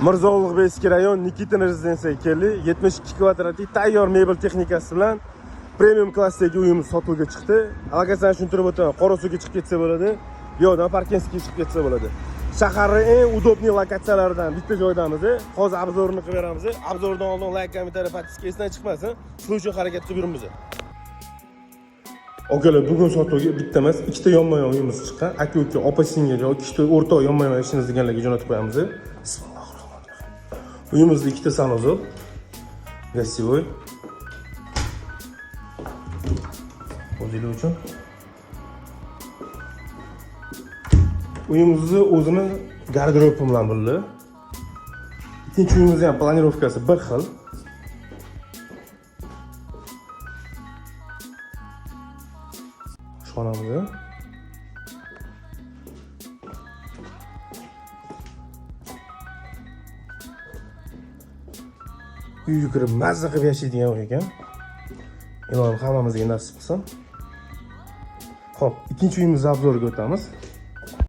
Mirzo Ulug'bekskiy rayon, Nikitin rezidensiyaga keldik. 72 kvadratli tayyor mebel texnikasi bilan premium klassdagi uyimiz sotuvga chiqdi. Lokatsiyani tushuntirib o'taman. Qorasuvga chiqib ketsa bo'ladi, bu yoqdan Parkentga chiqib ketsa bo'ladi. Shaharning eng удобный lokatsiyalaridan bitta joydamiz. Hozir обзор ini qilib beramiz. Обзор dan oldin like, kommentariy, подписка esdan chiqmasin. Shuning uchun harakat qilib yuribmiz. Akalar, bugun sotuvga bitta emas, ikkita yonma-yon uyimiz chiqqan. Aka uka, opa singil yoki ikkita o'rtoq yonma-yon yashaymiz deganlarga jo'natib qo'yamiz. Bismillahirrohmanirrohim. Uyimizda ikkita санузел, гостевой. O'zinglar uchun. Uyimizni o'zini garderobi bilan birga. Ikkinchi uyimizni ham planirovkasi bir xil. Oshxonamiz. Uyga kirib mazza qilib yashaydigan uy ekan. Ilohim hammamizga nasib qilsin. Xo'p, ikkinchi uyimizni обзор ga o'tamiz.